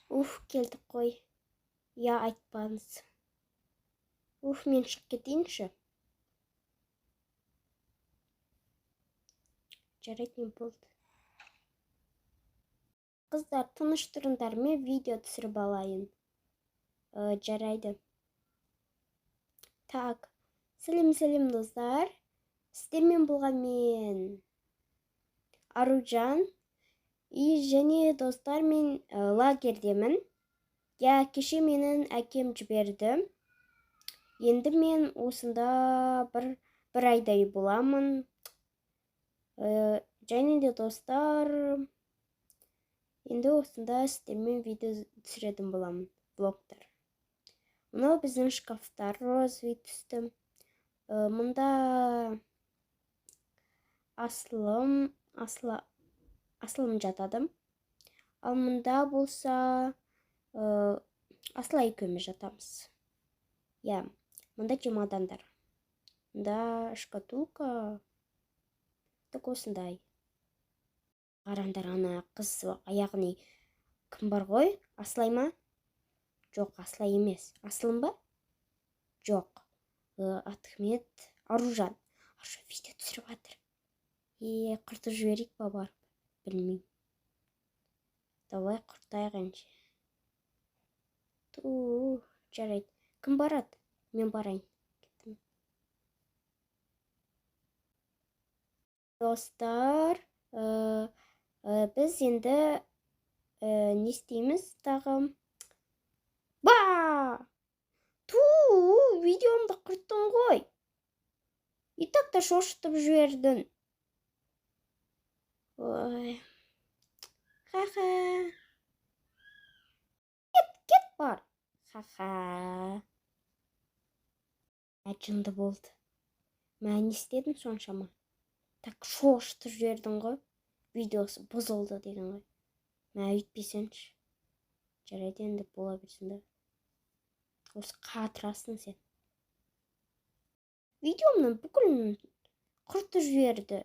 Уф, келдік қой. Иә, айтпаңыз. Уф, мен шығып кетейінші. Жарайды, не болды? Қыздар, тыныш тұрыңдар, мен видео түсіріп алайын. Жарайды. Так, сәлем, сәлем, достар. Сіздермен болған мен Аружан. И және, достар, мен лагерьдемін. Иә, кеше менің әкем жіберді. Енді мен осында бір айдай боламын. Және де, достар, енді осында сіздермен видео түсіретін боламын, влогтар. Мынау біздің шкафтар, розовый түсті. Мұнда Асылым жатады. Ал мұнда болса, Асыл екеуміз жатамыз. Иә, мында чемодандар. Мында шкатулка. Так, осындай. Қараңдар, ана қыз, яғни кім бар ғой? Асылай ма? Жоқ, Асылай емес. Асылым ба? Жоқ. Аты кім еді? Аружан. Аружан видео түсіріп жатыр. Е, құртып жіберейік па барып? Білмеймін. Давай құртайық енді. Ту, жарайды. Кім барады? Мен барайын. Кеттім. Достар, біз енді не істейміз тағы? Ба! Ту, видеомды құрттың ғой. И так та шошытып жібердің. Ой. Ха-ха. Кет, кет бар. Ха-ха. Мә, жынды болды. Мә, не істедің соншама? Так шошытып жібердің ғой. Видеосы бұзылды деген ғой. Мә, өйтпесеңші. Жарайды, енді бола берсін да. Осы қатырасың сен. Видеомның бүкілін құртып жіберді.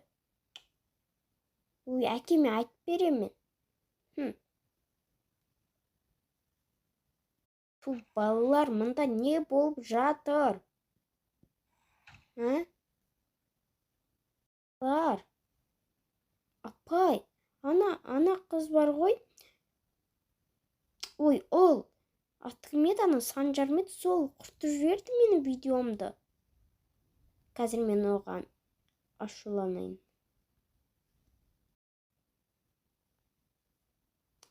Ой, әкеме айтып беремін. Ту, балалар, мында не болып жатыр? А? Балалар. Апай, ана қыз бар ғой. Ой, ол. Аты кім еді, ана Санжар ма еді, сол құртып жіберді менің видеомды. Қазір мен оған ашуланайын.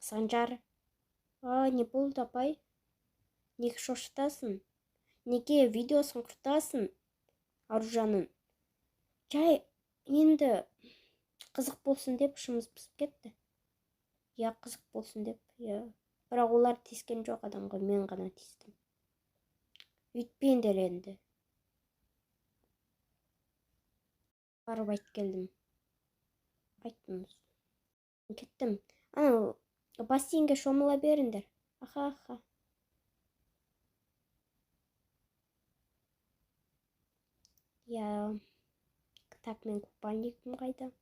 Санжар, а, не болды, апай? Неге шошытасың? Неге видеосын құртасың Аружанның? Жай, енді қызық болсын деп ішіміз пысып кетті. Иә, қызық болсын деп, иә. Бірақ олар тиіскен жоқ адамға, мен ғана тиістім. Өйтпеңдер енді. Барып айтып келдім. Айттым. Кеттім. Анау бассейнге шомыла беріңдер. Аха, аха. Иә. Так, мен купальникім қайда?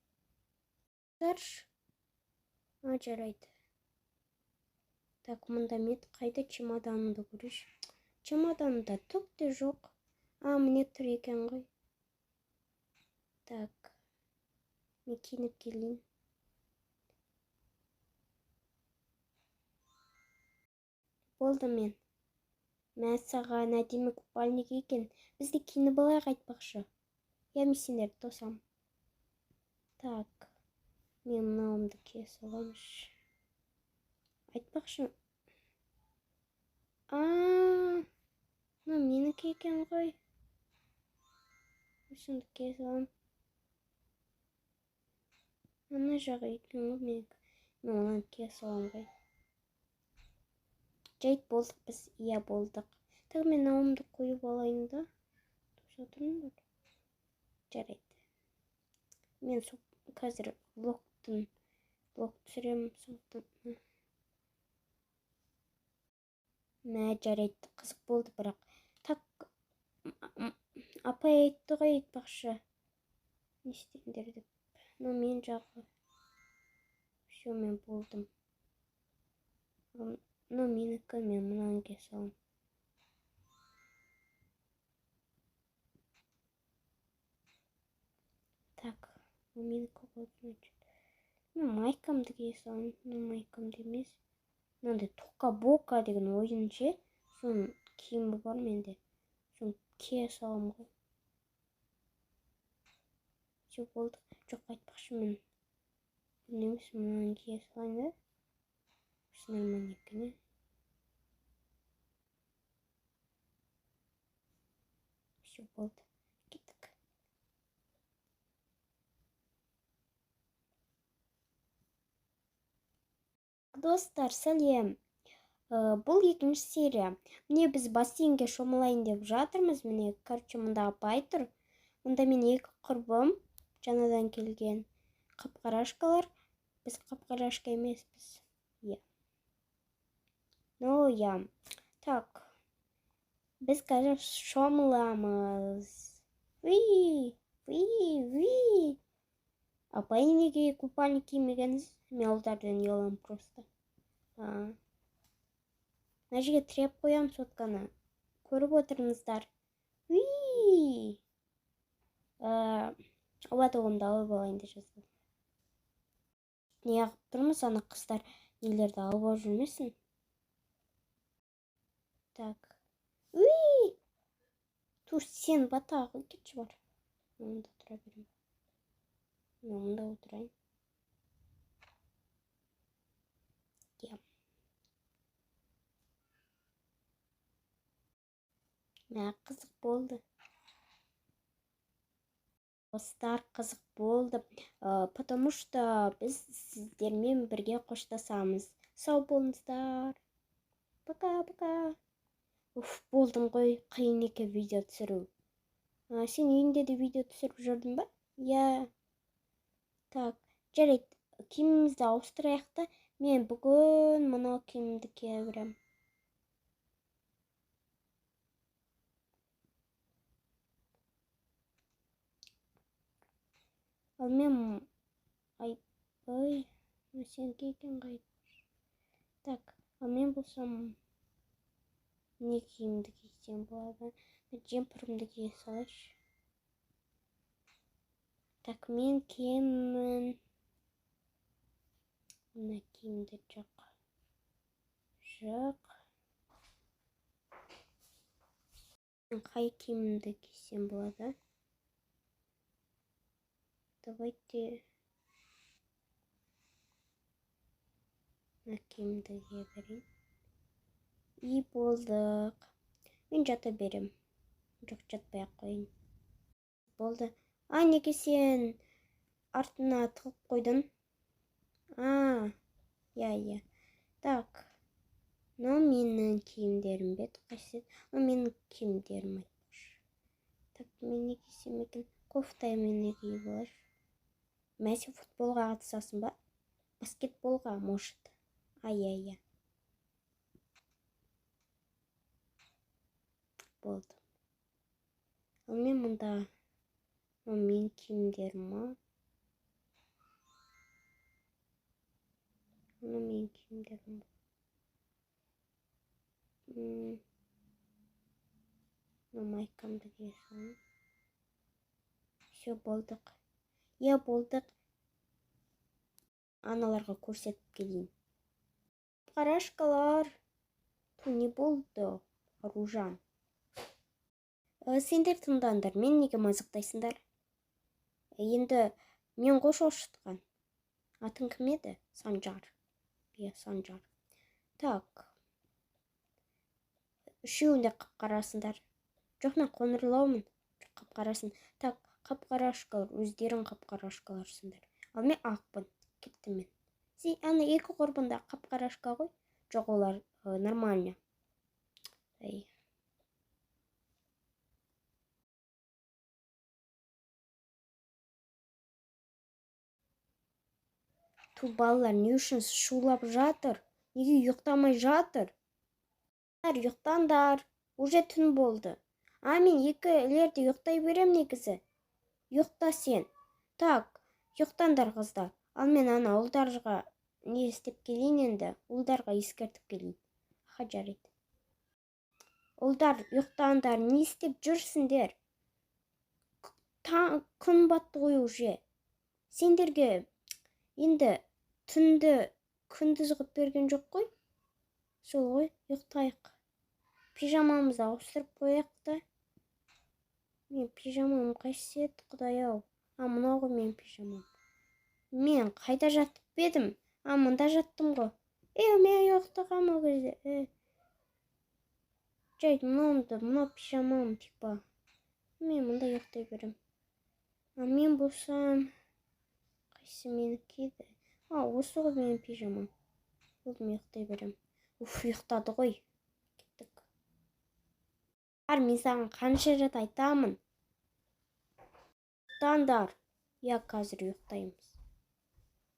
Дарш. А, жарайды. Так, мында мен қайда чемоданымды көрейінші. Чемоданымда түк те жоқ. А, міне тұр екен ғой. Так. Мен киініп келейін. Болды мен. Мә саған, әдемі купальник екен. Біз де киініп алайық айтпақшы. Иә, мен сендерді тосам. Так. Мен мынауымды кие саламыншы. Айтпақшы. А, мынау менікі екен ғой. Осынды кие салам. Ана жағы екен ғой менікі. Мен мынаны кие салам ғой. Жайт, болдық біз, иә, болдық. Так, мен мынауымды қойып алайын да. Тоса тұрыңдар. Жарайды. Мен қазір влог түсіремін, сондықтан. Мә, жарайды, қызық болды бірақ. Так, апай айтты ғой айтпақшы. Не істеңдер деп. Но мен жағы. Все, мен болдым. Мынау менікі, мен мынаны кие саламын. Так, мынау менікі ғой, значит. Мен майкамды кие саламын. Мынау майкамды емес. Мынандай Тока-Бока деген ойын ше, соның киімі бар менде. Соны кие саламын ғой. Все, болды. Жоқ, айтпақшы, мен бұны емес, мынаны кие салайын да. Осы нормально екен, иә? Все, болды. Кеттік. Достар, сәлем. Бұл екінші серия. Міне, біз бассейнге шомылайын деп жатырмыз. Міне, короче, мында апай тұр. Мында мен екі құрбым, жаңадан келген қап-қарашкалар. Біз қап-қарашка емеспіз. Иә. Ну, иә. Так. Біз қазір шомыламыз. Ви, ви, ви. Апай, неге купальник кимегенсіз? Мен ұлдардан ұяламын просто. Мына жерге тіреп қоямын сотканы. Көріп отырыңыздар. Ви! Лотогымды алып алайын деп жаздым. Неғып тұрмыз, ана қыздар нелерді алып алып жүрмесін. Так. Уи! Ту, сен батағы кетші бар. Мен мұнда тұра беремін. Мен мұнда отырайын. Иә. Мә, қызық болды. Достар, қызық болды. Потому что біз сіздермен бірге қоштасамыз. Сау болыңыздар. Пока-пока. Уф, болдым ғой, қиын екен видео түсіру. Сен үйіңде де видео түсіріп жүрдің ба? Иә. Так, жарайды, киімімізді ауыстырайық та. Мен бүгін мынау киімімді кие беремін. Ал мен айбай, сенікі екен ғой. Так, ал мен болсам не киімді кисем болады? Джемперімді кие салайыншы. Так, мен киемін. Мына киімді жоқ. Жоқ. Мен қай киімді кисем болады? Давайте мына киімді кие берейін. И болдық. Мен жата берем. Жоқ, жатпай ақ қояйын. Болды. А, неге сен артына тығып қойдың? А, иә, иә. Так. Мынау менің киімдерім бе еді? Қайсы? Мынау менің киімдерім айтпақшы. Так, мен не кисем екен? Кофта мен не киіп алайыншы. Мә, сен футболға қатысасың ба? Баскетболға, может. А, иә, иә. Болды. Ал мен мұнда, мынау менің киімдерім ма? Мынау менің киімдерім. Мынау майкамды кие салайын. Все, болдық. Иә, болдық. Аналарға көрсетіп келейін. Қарашкалар. Ту, не болды, Аружан? Сендер тыңдаңдар, мен неге мазақтайсыңдар? Енді мен ғой шошытқан. Атың кім еді? Санжар. Иә, Санжар. Так. Үшеуін де қап-қарасыңдар. Жоқ, мен қоңырлаумын. Жоқ, қап-қарасын. Так, қап-қарашкалар, өздерің қап-қарашкаларсыңдар. Ал мен ақпын. Кеттім мен. Сен ана екі құрбың да қап-қарашка ғой? Жоқ, олар нормально. Эй. Ту, балалар, не үшін шулап жатыр? Неге ұйықтамай жатыр? Ұйықтаңдар, уже түн болды. А, мен екі ілерде ұйықтай берем негізі. Ұйықта сен. Так, ұйықтаңдар, қыздар. Ал мен ана ұлдарға не істеп келейін енді? Ұлдарға ескертіп келейін. Аха, жарайды. Ұлдар, ұйықтаңдар, не істеп жүрсіңдер? Күн батты ғой уже. Сендерге енді түнді күндіз қылып берген жоқ қой. Сол ғой, ұйықтайық. Пижамамызды ауыстырып қояйық та. Мен пижамам қайсысы еді, құдай ау? А, мынау ғой менің пижамам. Мен қайда жатып едім? А, мында жаттым ғой. Мен ұйықтағанмын ол кезде. Жай, мынауымды, мынау пижамам, типа. Мен мында ұйықтай беремін. А мен болсам, қайсысы менікі еді? А, осы ғой менің пижамам. Болды, мен ұйықтай беремін. Уф, ұйықтады ғой. Кеттік. Ар, мен саған қанша рет айтамын? Ұйықтаңдар. Иә, қазір ұйықтаймыз.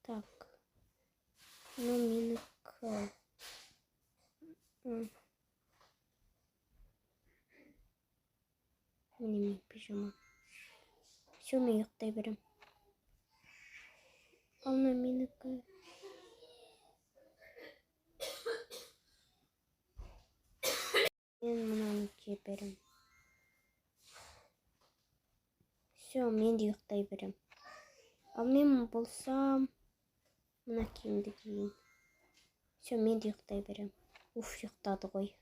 Так. Мынау менікі. Міне менің пижамам. Все, мен ұйықтай беремін. Ал мынау менікі. Мен мынаны кие беремін. Все, мен де ұйықтай беремін. Ал мен болсам, мына киімді киейін. Все, мен де ұйықтай беремін. Уф, ұйықтады ғой.